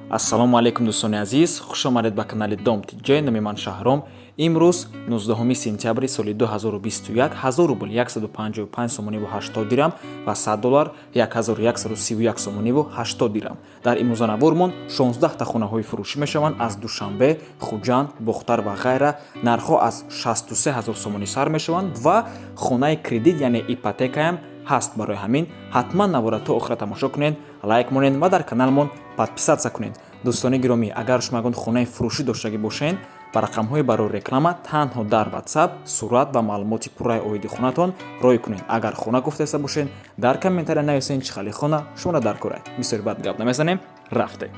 Ассалому алайкум, дӯстони азиз, хуш омадед ба канали Дом Тиҷай. Номи ман Шаҳром. Имрӯз 19 сентябри соли 2021, 1000 рубл 155 сомониву 80 дирам ва 100 доллар 1131 сомониву 80 дирам. Дар имрӯза навормон 16 та хонаҳои фурӯшӣ мешаванд аз Душанбе, Хуҷанд, Бохтар ва ғайра. Нархҳо аз 63 ҳазор сомонӣ сар мешаванд ва хонаи кредит, яъне ипотекаям ҳаст. Барои ҳамин ҳатман навора то охира тамошо кунед, лайк монед ва дар каналмон подписаться кунед. Дӯстони гиромӣ, агар шумо ягон хонаи фурӯшӣ доштагӣ бошед, ба рақамҳои барои реклама танҳо дар WhatsApp сурат ва маълумоти пурраи оиди хонатон рой кунед. Агар хона гуфтаиста бошед, дар комментария нависед, чӣ хали хона шуморо дар корад. Бисёри бад гап намезанем, рафтем.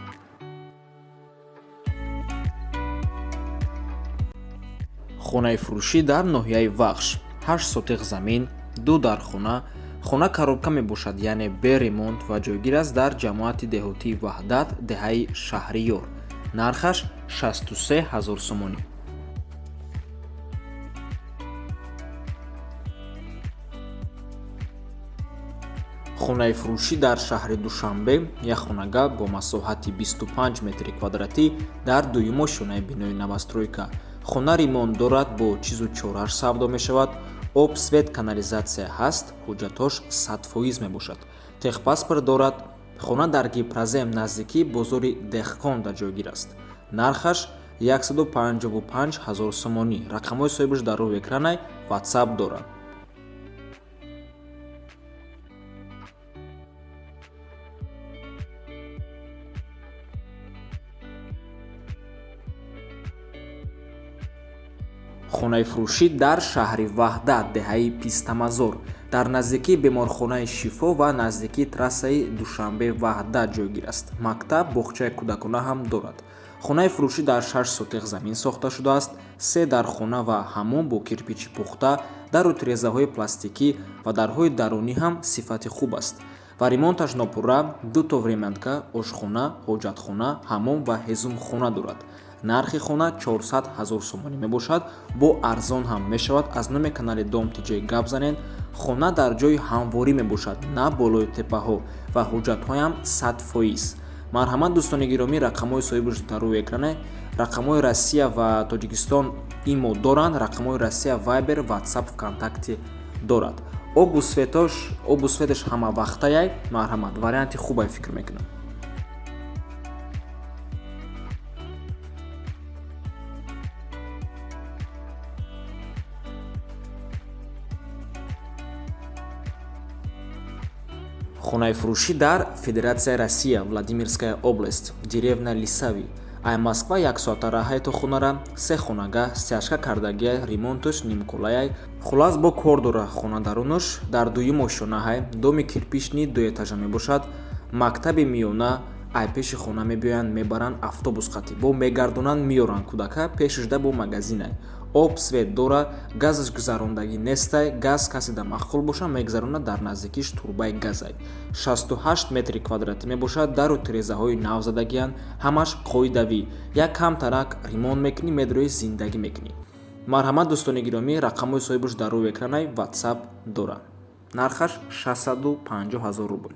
Хонаи фурӯшӣ дар ноҳияи Вахш, 8 сотиқ замин, ду дархона. Хона коробка мебошад, яъне бе ремонт, ва ҷойгир аст дар ҷамоати деҳотии Ваҳдат, деҳаи Шаҳриёр. Нархаш 63 ҳазор сомонӣ. Хонаи фурӯшӣ дар шаҳри Душанбе, як хонага бо масоҳати 25 метри квадратӣ дар дуюм ошёнаи бинои новостройка. Хона ремонт дорад, бо чизу чораш савдо мешавад. Об, свет, канализатсия ҳаст, ҳуҷҷатҳош 100% мебошад, техпаспорт дорад. Хона дар Гипрозем, наздикии бозори Деҳқонда ҷойгир аст. Нархаш 155 ҳазор сомонӣ. Рақамҳои соҳибаш дар рӯи экранай, WhatsApp дорад. Хонаи фурӯшӣ дар шаҳри Ваҳдат, деҳаи Пистамазор, дар наздикии беморхонаи Шифо ва наздикии трассаи Душанбе Ваҳдат ҷойгир аст. Мактаб, боғчаи кӯдакона ҳам дорад. Хонаи фурӯшӣ дар 6 сотиқ замин сохта шудааст, се дархона ва ҳаммом бо кирпичи пухта, дару тирезаҳои пластикӣ ва дарҳои дарунӣ ҳам сифати хуб аст ва ремонташ нопурра. Дуто времянка, ошхона, ҳоҷатхона, ҳаммом ва ҳезумхона дорад. Нархи хона 400 ҳазор сомонӣ мебошад, бо арзон ҳам мешавад. Аз номи канали Дом Тиҷай гап занед. Хона дар ҷои ҳамворӣ мебошад, на болои теппаҳо, ва ҳуҷҷатҳоям 100%. Марҳамат, дӯстони гиромӣ, рақамҳои соҳибаш дар рӯи экране. Рақамҳои Россия ва Тоҷикистон имо доранд, рақамҳои Россия Вайбер, Ватсап, Вконтакте дорад. Обу светош, обу светаш ҳамавақтаяй. Марҳамат, варианти хубай, фикр мекунам. Хонаи фурӯшӣ дар Федератсияи Россия, Владимирская область, деревня Лисави. Ай Москва як соата раҳай то хонара. Се хонага, стяжка кардагиай, ремонташ нимкулаяй. Хулас, бо кор дора хона дарунаш. Дар дуюм ошёнаҳай, доми кирпичный дуэтажа мебошад. Мактаби миёна ай пеши хона мебиёянд, мебаранд автобус қатӣ, бо мегардонанд, меёранд кӯдака. Пешашда бо магазинай. Об, свет дора, газаш гузарондагӣ нестай. Газ каседа маъқул боша, мегузаронад, дар наздикиш турбаи газай. 68 метри квадратӣ мебошад. Дару тирезаҳои нав задагианд, ҳамаш қоидавӣ. Як камтарак ремонт мекунӣ, медрои, зиндагӣ мекунӣ. Марҳамат, дӯстони гиромӣ, рақамҳои соҳибаш дар рӯи экранай, WhatsApp дорад. Нархаш 650 ҳазор рубл.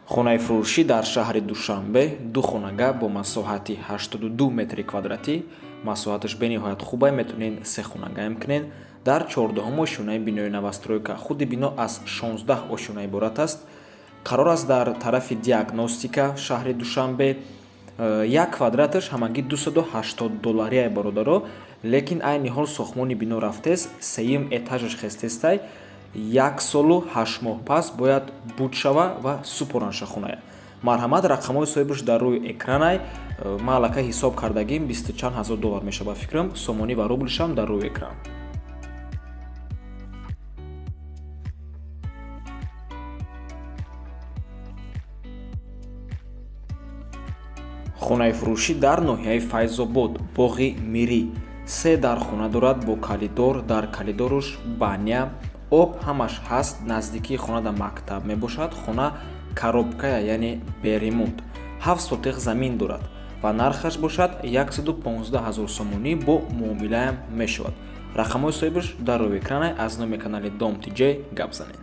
Хонаи фурӯшӣ дар шаҳри Душанбе, ду хонага бо масоҳати 82 метри квадратӣ. Масоҳаташ бениҳоят хубай, метавонед се хонагаям кунед. Дар 14-ум ошёнаи бинои новостройка. Худи бино аз 16 ошёна иборат аст. Қарор аст дар тарафи Диагностика шаҳри Душанбе. Як квадраташ ҳамагӣ 280 долларияй, бародаро, лекин айни ҳол сохтмони бино рафтест, сеюм этажаш хестестай. Як солу 8 моҳ пас бояд буд шава ва супоранша хоная. Марҳамат, рақамҳои соҳибаш дар рӯи экранай. Ман аллакай ҳисоб кардагим, бисту чанд ҳазор доллар мешава, фикрам. Сомонӣ ва рублшам дар рӯи экран. Хонаи фурӯшӣ дар ноҳияи Файзобод, боғи Мирӣ, се дархона дорад бо калидор. Дар калидоруш баня, об, ҳамаш ҳаст. Наздикии хона дар мактаб мебошад. Хона коробкая, яъне бе ремонт, 7 сотиқ замин дорад ва нархаш бошад 115 ҳазор сомонӣ, бо муомилаам мешавад. Рақамҳои соҳибаш дар рӯи экране. Аз номи канали Дом ТЖ гап занед.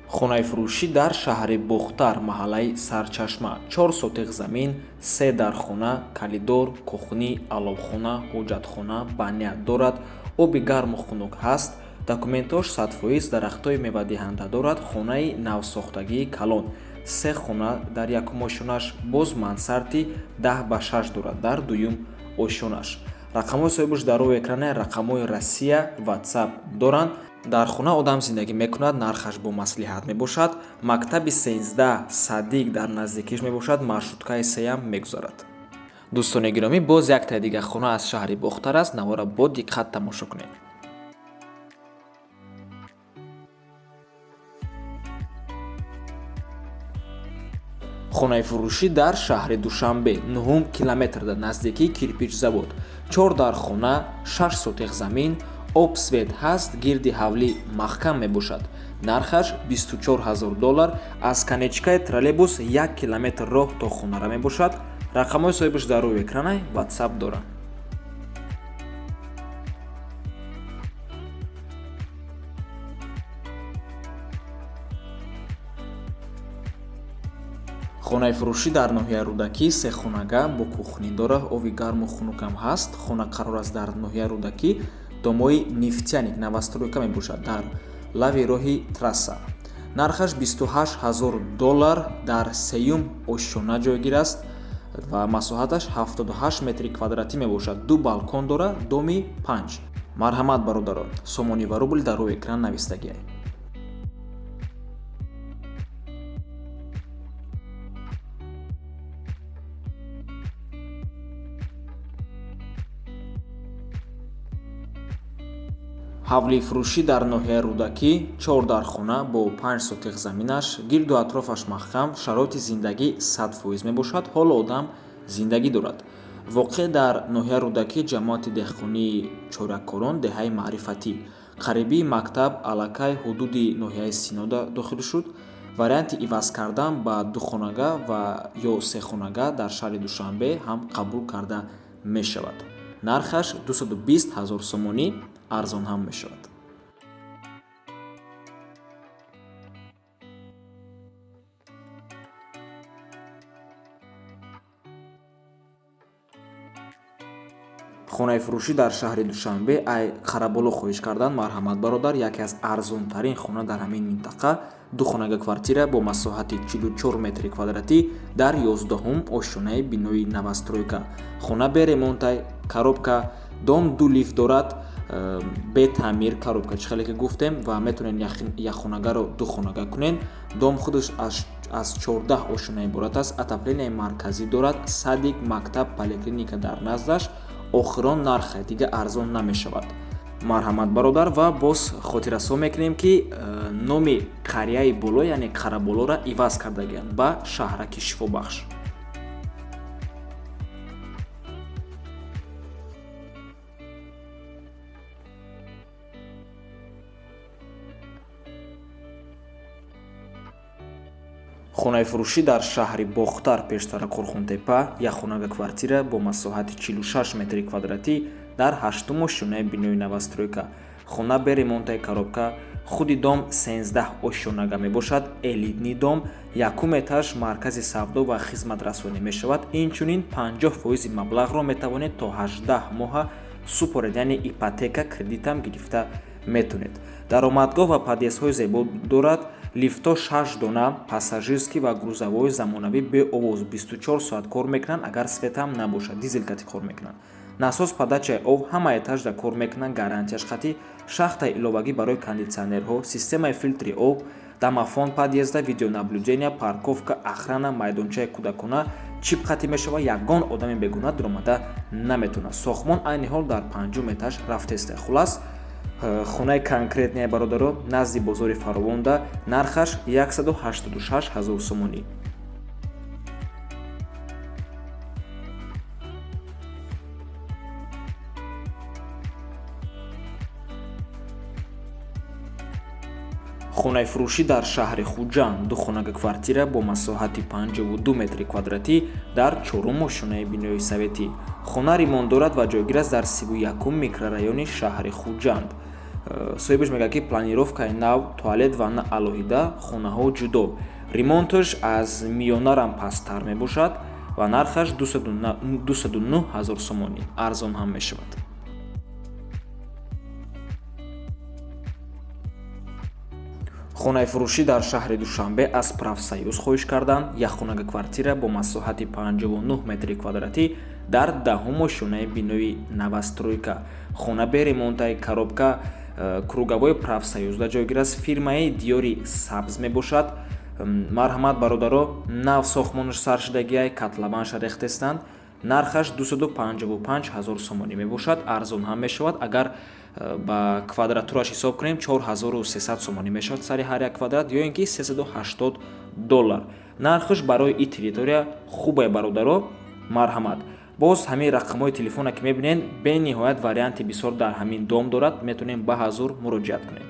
Хонаи фурӯшӣ дар шаҳри Бохтар, маҳаллаи Сарчашма, 4 сотиқ замин, 3 дархона, калидор, кухни, аловхона, ҳоҷатхона, баня дорад, оби гарму хунук ҳаст, документош 100%, дарахтҳои мевадиҳанда дорад, хонаи навсохтагии калон, 3 хона дар якум ошёнаш, боз мансарди 10 ба 6 дорад дар дуюм ошёнаш. Рақамҳои соҳибаш дар рӯи экране, рақамҳои Россия, WhatsApp доранд. Дар хона одам зиндагӣ мекунад, нархаш бо маслиҳат мебошад. Мактаби 13, садик дар наздикиш мебошад, маршруткаи сеям мегузарад. Дӯстони гиромӣ, боз яктаи дигар хона аз шаҳри Бохтар аст. Навора бо диққат тамошо кунед. Хонаи фурӯшӣ дар шаҳри Душанбе, 9 километр, дар наздикии кирпичзавод, 4 дархона, 6 сотиқ замин, об, свет ҳаст, гирди ҳавлӣ маҳкам мебошад. Нархаш 24 ҳазор доллар. Аз конечкаи троллейбус 1 километр роҳ то хонара мебошад. Рақамҳои соҳибаш дар рӯи экранай, WhatsApp дорад. Хонаи фурӯшӣ дар ноҳияи Рӯдакӣ, сехонага бо кухни дорад, оби гарму хунукам ҳаст. Хона қарор аст дар ноҳияи Рӯдакӣ, домои Нефтяник, новостройка мебошад, дар лави роҳи трасса. Нархаш 28 ҳазор доллар. Дар сеюм ошёна ҷойгир аст ва масоҳаташ 78 метри квадратӣ мебошад. Ду балкон дорад, доми 5. Марҳамат, бародарон, сомонӣ ва рубл дар рӯи экран навистагиай. Ҳавлии фурӯшӣ дар ноҳияи Рӯдакӣ, 4 дархона бо 5 сотиқ заминаш, гирду атрофаш маҳкам, шароити зиндагӣ 100% мебошад, ҳоло одам зиндагӣ дорад. Воқеъ дар ноҳияи Рӯдакӣ, ҷамоати деҳқонии Чоряккорон, деҳаи Маърифатӣ, қарибии мактаб, аллакай ҳудуди ноҳияи Синода дохил шуд. Варианти иваз кардан ба духонага ва ё сехонага дар шаҳри Душанбе ҳам қабул карда мешавад. Нархаш 220 ҳазор сомонӣ, арзон ҳам мешавад. Хонаи фурӯшӣ дар шаҳри Душанбе, ай Қараболо хоҳиш кардан. Марҳамат, бародар, яке аз арзонтарин хона дар ҳамин минтақа, ду хонага квартира бо масоҳати 44 метри квадратӣ дар 11-ум ошёнаи бинои новостройка. Хона бе ремонтай, коробка, дом ду лифт дорад, бе таъмир, коробка, чӣ хеле ки гуфтем, ва метавонед якхонагаро духонага кунед. Дом худаш аз 14 ошёна иборат аст, отопление марказӣ дорад, садик, мактаб, поликлиника дар наздаш. Охирон нархе, дига арзон намешавад. Марҳамат, бародар. Ва боз хотиррасон мекунем, ки номи қарияи боло, яъне Қараболоро иваз кардагианд ба шаҳраки Шифобахш. Хонаи фурӯшӣ дар шаҳри Бохтар, пештара Қурхонтепа, якхонага квартира бо масоҳати 46 метри квадратӣ дар ҳаштуму ошёнаи бинои новостройка. Хона бе ремонтаи, коробка. Худи дом 13 ошёнага мебошад, элитный дом. Якум этаж маркази савдо ва хизматрасонӣ мешавад. Инчунин 50% маблағро метавонед то 18 моҳа супоред, яъне ипотека, кредитам гирифта метавонед. Даромадгоҳ ва подъездҳои зебо дорад, лифтҳо 6 дона, пассажирский ва грузовой, замонавӣ, беовоз, 24 соат кор мекунанд, агар светам набошад, дизелкати кор мекунанд. Насос подачаи об ҳама этажда кор мекунанд, гарантияш қатӣ, шахтаи иловагӣ барои кондитсионерҳо, системаи филтри об, домофон подъезда, видеонаблюдения, парковка, охрана, майдончаи кӯдакона, чип қатӣ мешавад, ягон одами бегуна дуромада наметавонад. Сохтмон айни ҳол дар панҷум этаж рафтеста. Хулас, хонаи конкретный, бародаро, назди бозори Фаровонда, нархаш 186 ҳазор сомонӣ. Хонаи фурӯшӣ дар шаҳри Хуҷанд, духонага квартира бо масоҳати 52 метри квадратӣ дар чорум ошёнаи бинои советӣ. Хона ремонт дорад ва ҷойгир аст дар 31 микрорайони шаҳри Хуҷанд. Соҳибаш мегӯяд, ки планировкаи нав, туалет, ванна алоҳида, хонаҳо ҷудо. Ремонташ аз миёнарам пасттар мебошад ва нархаш 209 ҳазор сомонӣ, арзон ҳам мешавад. Хонаи фурӯшӣ дар шаҳри Душанбе аз Профсоюз хоҳиш карданд, якхонага квартира бо масоҳати 59 метри квадратӣ дар даҳум ошёнаи бинои новостройка. Хона бе ремонтаи коробка, круговой Профсоюзда ҷойгир аст, фирмаи Диёри Сабз мебошад. Марҳамат, бародаро, нав сохтмонаш сар шудагиай, котлованша рехтестанд. Нархаш 255 ҳазор сомонӣ мебошад, арзон ҳам мешавад. Агар ба квадратураш ҳисоб кунем, 4300 сомонӣ мешавад сари ҳар як квадрат, ё ин ки $380. Нархаш барои ин территория хубе, бародаро, марҳамат. Боз ҳамин рақамҳои телефона ки мебинед, бениҳоят варианти бисёр дар ҳамин дом дорад, метавонем ба ҳазур муроҷиат кунем.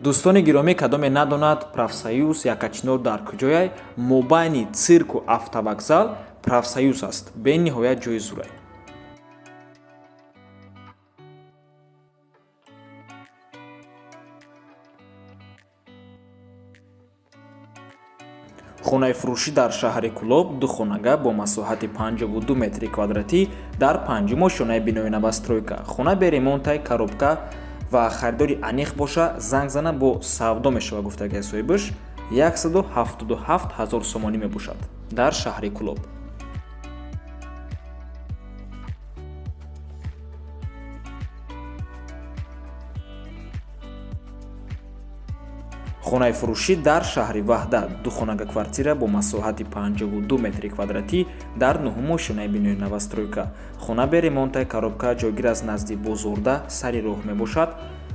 Дӯстони гиромӣ, кадоме надонад Профсоюз Якачинор дар куҷояй, мобайни цирку автовокзал Профсоюз аст, бениҳоят ҷои зурай. Хонаи фурӯшӣ дар шаҳри Кӯлоб, духонага бо масоҳати 52 метри квадратӣ дар панҷум ошёнаи бинои новостройка. Хона бе ремонтай, коробка ва харидори аниқ боша, занг зана, бо савдо мешава, гуфтагиа соҳибаш. 177 ҳазор сомонӣ мебошад дар шаҳри Кӯлоб. Хонаи фурӯшӣ дар шаҳри Ваҳдат, духонага квартира бо масоҳати 52 метри квадратӣ дар нуҳум ошёнаи бинои новостройка. Хона бе ремонтай, коробка, ҷойгир аз назди бозорда, сари роҳ мебошад.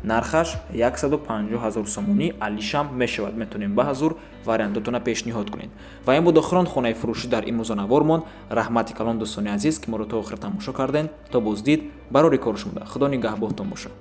Нархаш 150 ҳазор сомонӣ, алишам мешавад, метавонем ба ҳазур вариантотона пешниҳод кунед. Ва ин буд охирон хонаи фурӯшӣ дар имрӯза навормон. Раҳмати калон, дӯстони азиз, ки моро то охир тамошо карден. То боздид, барори кор шумода. Худо нигаҳбонтон бошад.